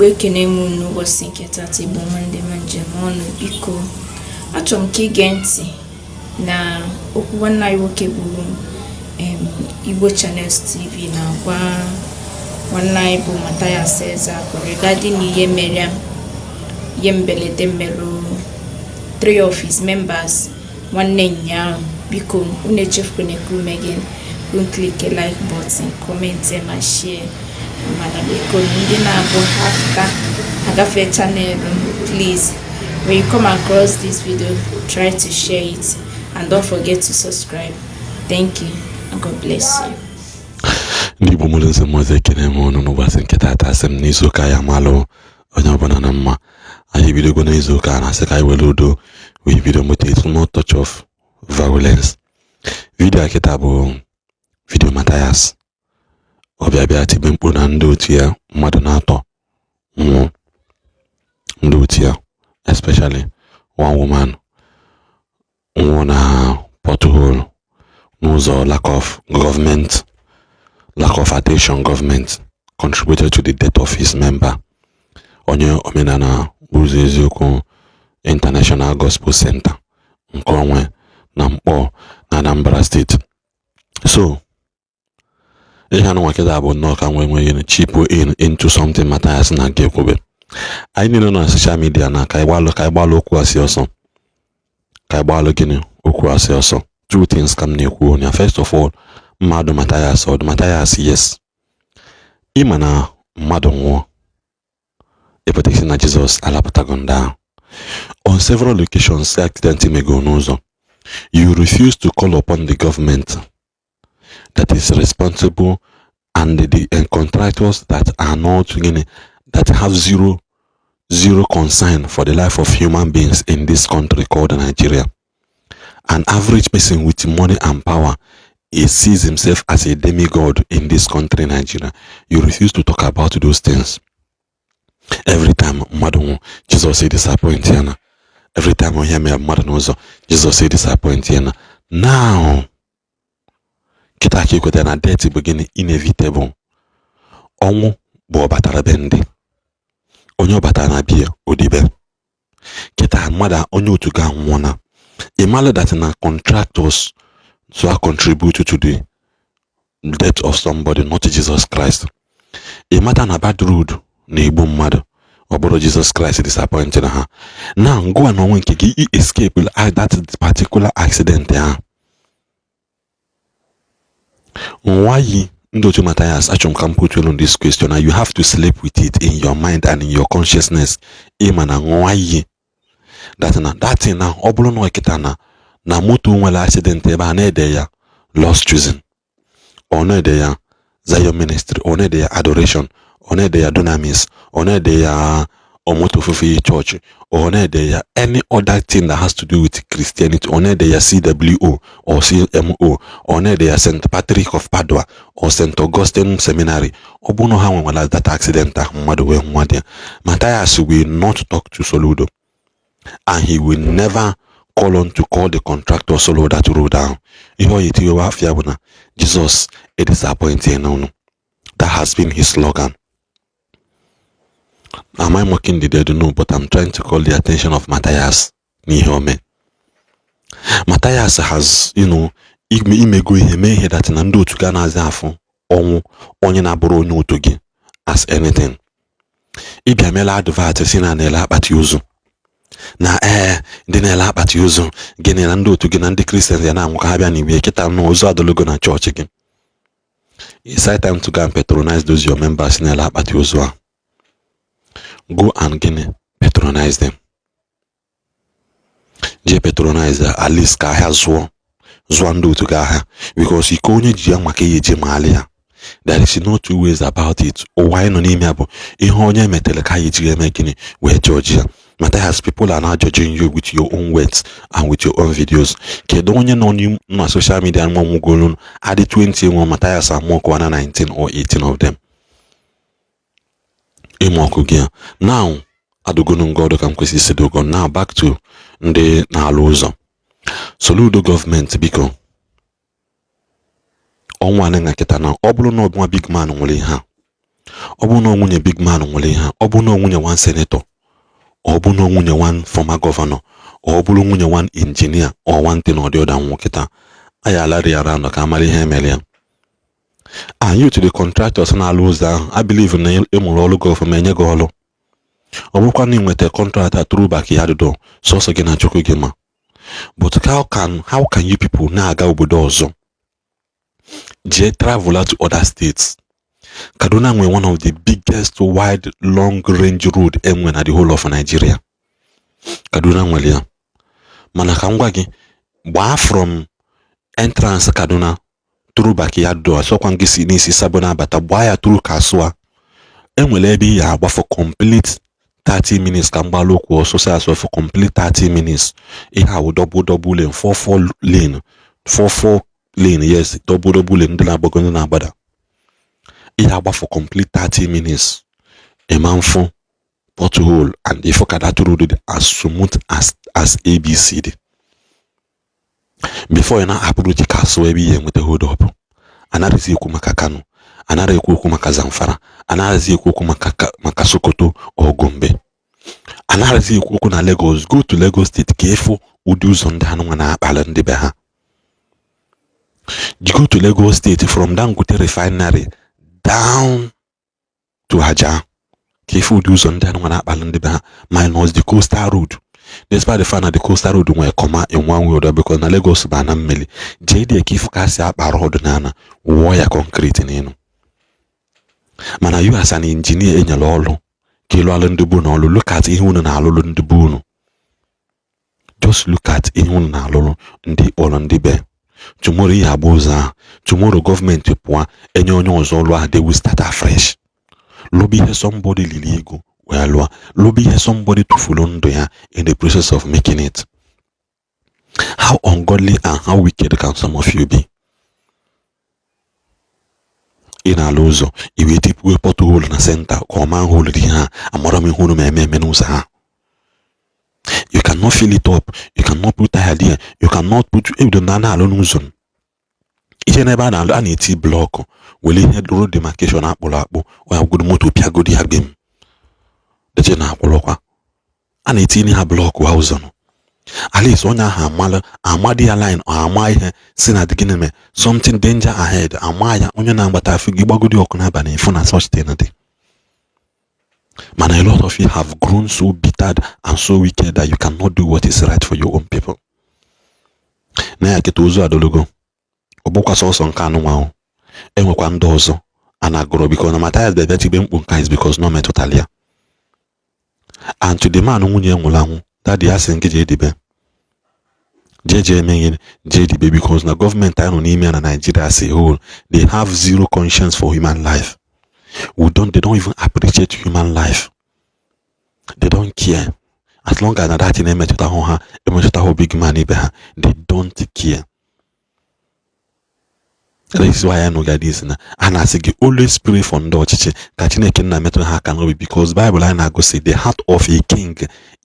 Igbo, ekene m unu n'ụbọchị nke tata. Igbo nwanne m, njem ọnụ. Biko, achọrọ m ka ige ntị na okwu nwanne anyị nwoke bụ Igbo Channels TV na-agwa nwanne anyị bụ Mathias Ezeaku regarding ihe mere, ihe mberede merụ three of his members nwanne nyaahụ. Biko, unu echefukwana ka ume gị unu click like button, comment ma share. Mana biko, ndị na-abụ hafta agafe channel m, please, when you come across this video, try to share it and don't forget to subscribe. Thank you and God bless you. Ndị Igbo mụrụ nze mmụọ, ekene m unu n'ụbọchị nke taata. Asị m n'izu ụka ya malụ onye ọbụla na mma. Anyị ebidogo n'izu ụka na-asị ka anyị were udo wee bido moto, no touch of violence. Video a kịta bụ video Mathias. Ọ bịa bịa tibe mkpu na ndị otu ya mmadụ na-atọ nwụọ, ndị otu ya, especially one woman, nwụọ na pothole n'ụzọ. Lack of government, lack of attention, government contributed to the death of his member, onye omenala ụzọ eziokwu International Gospel Center nke onwe na Mkpọ na Anambra Steeti. So ihe anụ kịta bụ nnọọ ka nwee nwee chip in into something Mathias na nke ekwube. Anyị niile nọ na social media na ka anyị gbalụ okwu asị ọsọ, ka anyị gbalụ gịnị okwu asị ọsọ. Two things ka m na-ekwu ya. First of all, mmadụ Mathias, ọdụ Mathias, yes, ịma na mmadụ nwụọ, epụtaghị na Jizọs alapụtago ndị ahụ. On several occasions accident mego n'ụzọ, you refuse to call upon the government that is responsible and the contractors that are not gịnị, that have zero zero concern for the life of human beings in this country called Nigeria. An average person with money and power, he sees himself as a demigod in this country, Nigeria. You refuse to talk about those things. Every time mmadụ nwụ, Jesus disappoint ya na. Every time onye mere mmadụ n'ụzọ, Jesus disappoint ya na. Now, kịta ka ekweta na death bụ gịnị? Inevitable. Ọnwụ bụ ọbatara be ndị onye ọbatara na bia odibe. Kịta mmadụ onye otu ga-anwụọ na ịmalụ that na contractors so contribute to the death of somebody, not Jesus Christ. Ịmata na bad road na-egbu mmadụ, ọ bụrụ Jesus Christ disappointed ha na ngwa na onwe nke gị escape that particular accident ahụ. Nwayi ndị otu Mathias, achọrọ m ka m put you on this question and you have to sleep with it in your mind and in your consciousness. Ịma na nwayi that na that thing na ọ bụrụ na ọkịta na moto nwere accident ebe a na-ede ya Lost Chosen, ọ na-ede ya Zion Ministry, ọ na-ede ya Adoration, ọ na-ede ya Dunamis, ọ na-ede ya Omoto Ofufe Church, ọ na-ede ya any other thing that has to do with Christianity, ọ na-ede ya CWO or CMO, ọ na-ede ya St. Patrick of Padua or St. Augustine Seminary, ọ bụrụ na ha nwewara that accident ahụ, mmadụ wee nwa dị ya, Matthias will not talk to Soludo and he will never call on to call the contractor solo that road ahụ. Ihe ọ ya afịa bụ na Jesus a disappointing unu. That has been his slogan. Am I mocking the dead? No, but I'm trying to call the attention of Matthias n'ihe ome. Matthias has, imego ihe mee ihe that na ndị otu ga na-aza afụ ọnwụ onye na-abụrụ onye otu gị as anything. Ịbịa mela advert si na na-ele akpati ozu na ee ndị na-ele akpati ozu gịnị na ndị otu gị na ndị Christian ya na-anwụ ka ha bịa n'igwe kịta na ozu adologo na chọọchị gị. It's high time to go and patronize those your members na-ele akpati ozu ahụ. Go and gịnị, patronize them. Jee patronize at least ka ahịa zụọ zụọ ndị otu gị ahịa, because ike onye ji ya maka ihe eji maali ya. There is no two ways about it. Ụwa anyị nọ n'ime ya bụ ihe onye metere ka anyị ji eme gịnị wee judge ya. Matthias, people are now judging you with your own words and with your own videos. Kedu onye nọ na social media nwa nwugolu adị 20 nwa Matthias amụọkwa na 19 or 18 of them ịmụ ọkụ gị ya now adụgonu nga ọdụ ka m kwesịrị isi dogo. Now back to ndị na-alụ ụzọ. Soludo gọọmenti, biko, ọnwa na kịta na ọ bụrụ na ọbụnwa big man nwere ihe a Ọ bụrụ na nwunye big man nwere ihe a, ọ bụrụ na nwunye one senator, ọ bụrụ na nwunye one former governor, ọ bụrụ nwunye one engineer or one thing or the other nwụ kịta, anyị alarị around ka amara ihe emere ya. And you, to the contractors na-alụ ụzọ ahụ, I believe na ịmụrụ ọrụ gị ọfụma, enye gị ọrụ. Ọ bụrụkwa na ị nweta contract a through backyard door, sọsọ gị na Chukwu gị ma. But how can you people na-aga obodo ọzọ, jee travel to other states? Kaduna nwere one of the biggest wide long range road enwe na the whole of Nigeria. Kaduna nwere ya. Mana ka m gwa gị, gbaa from entrance Kaduna through backyard door, asọkwa gị si n'isi Sabo na-abata, gbaa ya through Kasuwa, enwere ebe ị ya agba for complete 30 minutes. Ka m gbalụ okwu ọsọ asọ, for complete 30 minutes, ihe awụ double double lane, 4 4 lane, 4 4 lane, yes, double double lane, ndị na-agbago, ndị na-agbada. Ihe agba for complete 30 minutes, ịma mfụ pothole, and ịfụ ka that road dị as smooth as ABC dị. Before ị na-approach Kasuwa, ebe ihe enweta hold up. Anaghịzi ekwu maka Kano, anaghị ekwu okwu maka Zamfara, anaghịzi ekwu okwu maka Sokoto or Gombe, anaghịzi ekwu okwu na Lagos. Go to Lagos State ka ịfụ ụdị ụzọ ndị anụnwa na-akpali ndị be ha. You go to Lagos State from Dangote Refinery down to Ajah ka ịfụ ụdị ụzọ ndị anụnwa na-akpali ndị be ha, minus the coastal road, despite the fact na the coastal road nwere comma in one way or the other, because na Lagos bụ ana mmiri. Jee dị ka ịfụ ka si akpa road n'ana, wụọ ya concrete n'elu. Mana you as an engineer enyere ọrụ ka ịlụ alụ ndị bụ na ọlụ, look at ihe unu na-alụlụ ndị bụ unu. Just look at ihe unu na-alụlụ ndị kpọrọ ndị be. Tomorrow ihe agba ụzọ ahụ, tomorrow gọọmenti pụọ, enye onye ọzọ ọlụ ahụ, they will start afresh. Lụba ihe somebody liri ego wee lụọ, lụba ihe somebody tụfuru ndụ ya in the process of making it. How ungodly and how wicked can some of you be? Ị na-alụ ụzọ, i wee tipuo pothole na center ka ọ manhole dị ha. Amara m ihe unu ma eme eme n'ụzọ ha. You cannot fill it up, you cannot put tire there, you cannot put ebido na na-alụ n'ụzọ. Ihe n'ebe a na-alụ, a na-eti block, were ihe road demarcation akpụrụ akpụ, ọ godo moto pịagodi ya gbem deje na akwụrụkwa. A na-etinye ha block ha ụzọ nọ. At least onye ahụ amala amadi ya line, ọ ama ihe si na gịnị mee, something danger ahead, ama ya. Onye na-agbata afọ gị gbagodi ọkụ n'abalị, ịfụ na such thing dị. Mana a lot of you have grown so bitter and so wicked that you cannot do what is right for your own people. Na ya kịta ozu adologo, ọ bụkwa sọsọ nke anụnwa ahụ, enwekwa ndị ọzọ a na-agụrụ, because na Mathias bịa tibe mkpu nke is because na ọ metụtara ya. And to the man nwunye nwụrụ anwụ, daddy ya sị nke jee dibe, jee jee eme ihe, jee dibe, because na gọọmenti anyị nọ n'ime ya na Nigeria as a whole, they have zero conscience for human life. We don't they don't even appreciate human life. They don't care. As long as na that thing emetụtahụ ha, emetụtahụ big man ibe ha, they don't care. That is why I know this na a na-asị gị, always pray for ndị ọchịchị ka Chineke nna metụ ha aka n'obi, because Bible anyị na-agụsị, the heart of a king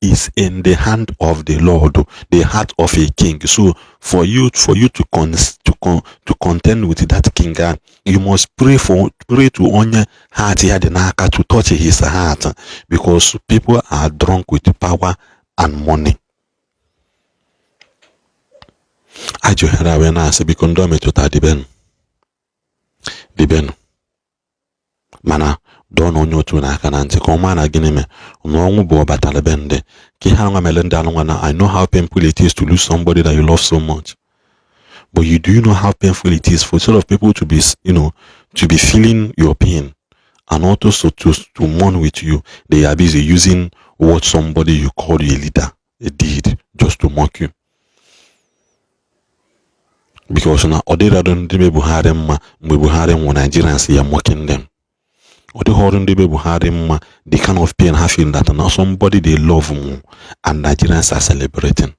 is in the hand of the Lord. The heart of a king. So for you to contend with that king, you must pray to onye heart ya dị n'aka to touch his heart, because people are drunk with power and money. Ajọ ohere a wee na-asị, biko, ndị o metụta, dịbenụ, dịbenụ. Mana dọọ na onye otu n'aka na ntị ka ọ maa na gịnị mee na ọnwụ bụ ọbatara be ndị ka ihe anwa mere ndị anụnwa na. I know how painful it is to lose somebody that you love so much, but you do you know how painful it is for sort of people to be you know to be feeling your pain and also to mourn with you? They are busy using what somebody you call a leader did just to mock you, because na ọ dịrị ndị be Buhari mma mgbe Buhari nwụrụ. Nigerians ya mocking them. Ọ dịghị ọrụ ndị be Buhari mma, the kind of pain ha feel that now somebody they love nwụ and Nigerians are celebrating.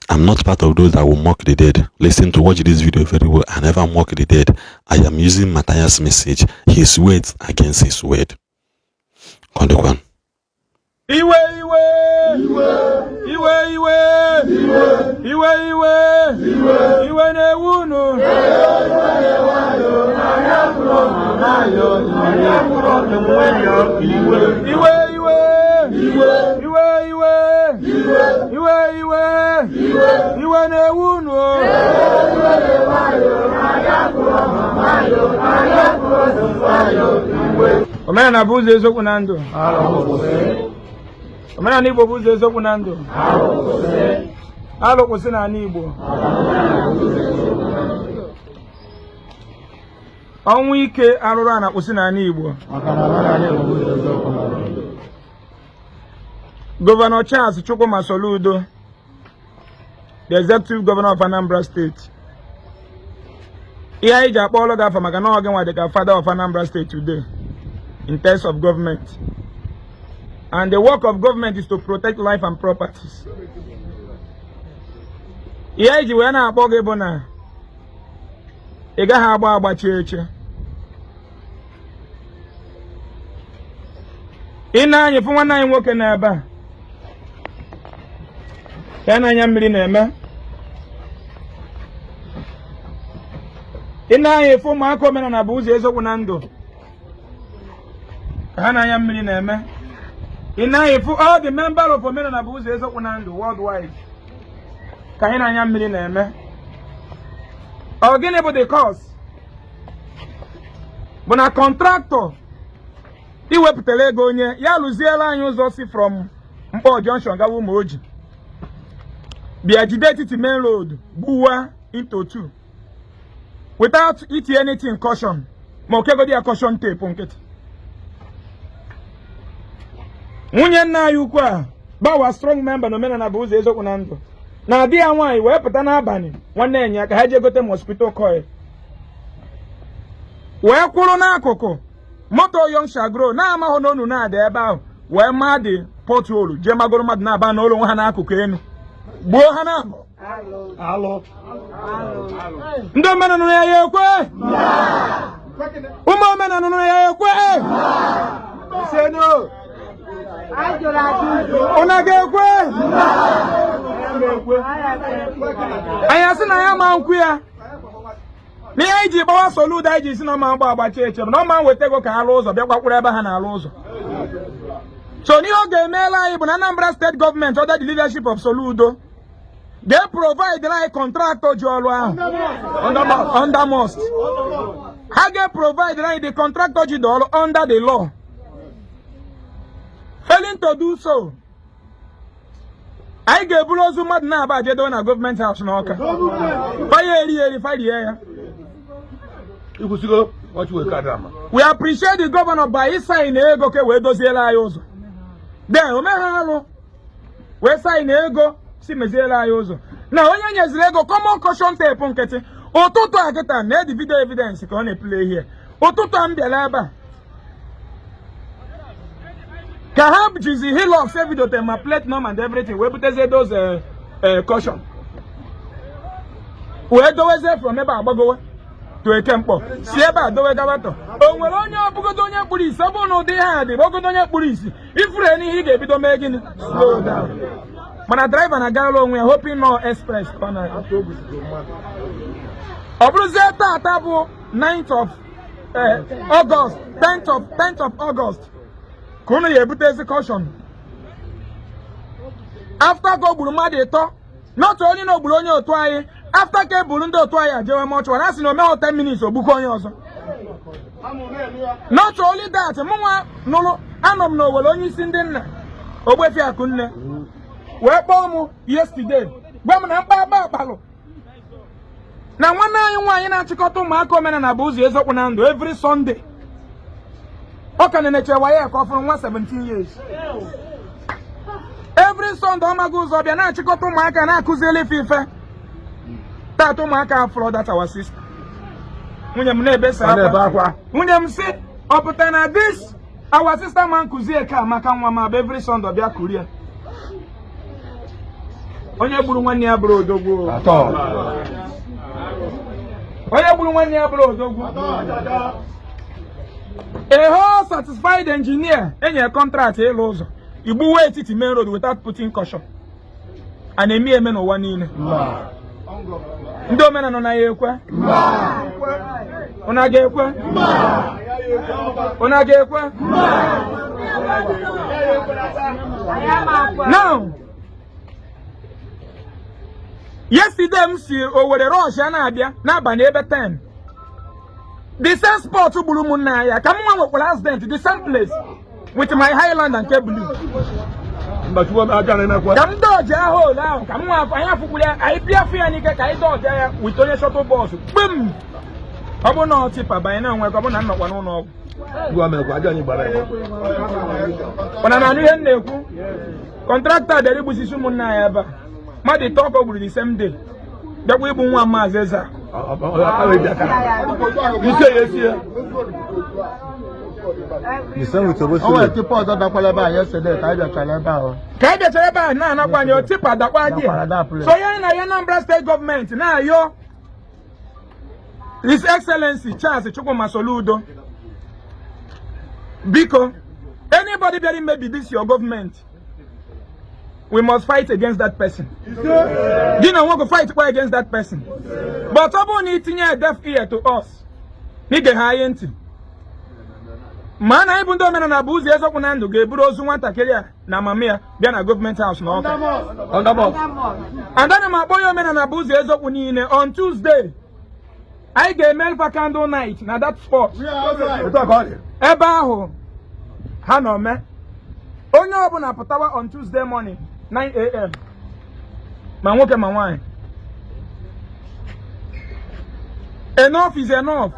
I'm not part of those that will mock the dead. Listen to watch this video very well. I never mock the dead. I am using Matthias' message, his words against his word. Kondekwan. Iwe, iwe, iwe, iwe, iwe, iwe, iwe na-ewu unu. Iwe iwe iwe iwe iwe iwe iwe na-ewu unu o. Omenala bụ ụzọ eziokwu na ndụ. Omenala Igbo bụ ụzọ eziokwu na ndụ. Alụ kwụsị n'ala Igbo. Ọnwụ ike arụrụ ana kwụsị n'ala Igbo. Gọvanọ Charles Chukwuma Soludo, the executive governor of Anambra State, ihe anyị ji akpọ ọlụ gị afa maka na ọ gị nwa dịka father of Anambra State today in terms of government, and the work of government is to protect life and properties. Ihe anyị ji wee na-akpọ gị bụ na ị gaghị agba agba chee eche. Ị nee anya fụ nwanne anyị nwoke n'ebe a ka ya na anya mmiri na-eme. Ị nee anya fụ ụmụaka omenala bụ ụzọ eziokwu na ndụ ka ha na anya mmiri na-eme. Ị nee anya fụ all the member of omenala bụ ụzọ eziokwu na ndụ worldwide ka anyị na anya mmiri na-eme. Ọ gịnị bụ the cause? Bụ na contractor i wepụtara ego onye ya lụziela anyị ụzọ si from Nkpor Junction gawa Ụmụoji, bịa jide etiti main road gbuwa into two without iti anything caution, ma o kegodi ya caution tape nkịtị. Nwunye nna anyị ukwu a bụ our strong member na omenala bụ ụzọ eziokwu na ndụ na di ya nwaanyị wee pụta n'abalị nwanne enyi ka ha jee gote mosquito coil, wee kwụrụ n'akụkụ moto Young Shall Grow na-amahụ na onu na-ada ebe ahụ, wee maa dị pothole jee magoro mmadụ na-aba n'ụlọ onwe ha n'akụkụ enu gbuo ha na-abụ. Ndị omenala ya ya ekwe, ụmụ omenala ya ekwe, ụna ga-ekwe. Anyị asị na ya ma nkwu ya n'ihe anyị ji gbawa Soludo, anyị ji si na ọ ma agba agbachi eche na ọ ma weta ego ka alụ ụzọ bịakwa kwụrụ ebe ha na-alụ ụzọ. So n'ihe ọ ga-emela anyị bụ na Anambra State Government under the leadership of Soludo ga-provide anyị contractor ji ọrụ ahụ under must. Ha ga-provide anyị the contractor ji the ọrụ under the law. Failing to do so, anyị ga-eburu ozu mmadụ na-aba jedo na Government House n'Ọka, faya eri eri farie ya. We appreciate the governor by ịsign ego ka wee doziere anyị ụzọ. Then o megha arụ wee sign ego si meziere anyị ụzọ na onye nyeziri ego common caution tape nkịtị. Ụtụtụ a kịta na edi video evidence ka ọ na-eplay here. Ụtụtụ a m bịara ebe a ka ha jizi Hilux evidote ma plate number and everything wee butezie those caution wee dowezie from ebe a gbagowe to Eke Nkpor, si ebe a dowe gawa to. O nwere onye ọbụgodo onye kpuru isi, ọ bụrụ na ụdị ihe a dị ọgodo onye kpuru isi ifuru n'ihe ị ga-ebido mee gịnị? Slow down. Mana driver na-agara onwe ya hoping no express ka ọ na ọ bụrụzie tata bụ 9th of August, 10th of August ka unu ya ebutezi caution after ka o gburu mmadụ ịtọ, not only na o gburu onye otu anyị, after ka e buru ndị otu anyị ajewe mortuary, a sị na o meghọ 10 minutes o gbukwa onye ọzọ. Not only that, mụnwa nụrụ anọ m n'Owere, onye isi ndị nna Ogbuefi Akụnne wee kpọọ m yesterday gwa m na mkpakpa akpalụ na nwanne anyị nwaanyị na-achịkọta ụmụaka omenala bụ ụzọ eziokwu na ndụ every Sunday, ọ ka na-eneche ya ka ọ fụrụ nwa 17 years. Every Sunday ọ maghị ụzọ bịa na-achịkọta ụmụaka na-akụzieli ife ife tata ụmụaka afụrọ that our sister. Nwunye m na-ebesa akwa, nwunye m sị ọ pụta na this our sister ma nkụzi eke amaka nwa m abụ every Sunday bịa kurie. Onye gburu nwanne ya bụrụ odogwu, onye gburu nwanne ya bụrụ odogwu. A whole certified engineer enyere contract ịlụ ụzọ igbuwe etiti main road without putting caution, a na-eme eme n'ụwa niile. Ndị omenala na ya ekwe, ụna ga-ekwe. Unu a ga-ekwe? Now, yesterday m si Owerri rush a na-abịa n'abalị ebe 10, the same spot gburu ụmụnna ya ka m nwa nwekwara accident, the same place with my Highlander nke blue. Ka m dodge ahụ ole ahụ ka m nwa anyị afụkwuru ya, anyị bịa fụ ya n'ike ka anyị dodge ya with onye shuttle bus kpem. Ọ bụ na ọ tipper banye na nwe ka ọ bụ na m nọkwa n'ụlọ ọgwụ. Mana na anụ ihe m na-ekwu, contractor bịara igbusisi ụmụnna ya ebe a, mmadụ ịtọ ka o gburu the same day, bịakwa igbu nwa Maazị Eze. Ka anyị bịachara ebe a na-anakwa anyị, tipper dakwa dị. So ya na ya Anambra State gọọmenti na-ayọ His Excellency Charles Chukwuma Soludo, biko, anybody bịara imebi this your government, we must fight against that person. Gị na nwoke fight kwa against that person. But ọ bụrụ na itinye a deaf ear to us, na ige ha anyị ntị, ma na anyị bụ ndị omenala bụ ụzọ eziokwu na ndụ ga-eburu ozu nwatakịrị a na mama ya bịa na government house na Ọka. And ana m akpọ ya omenala bụ ụzọ eziokwu niile, on Tuesday anyị ga-eme alpha candle night na that spot ebe ahụ ha nọ mee. Onye ọbụla pụtawa on Tuesday morning 9 a.m., ma nwoke ma nwaanyị. Enough is enough.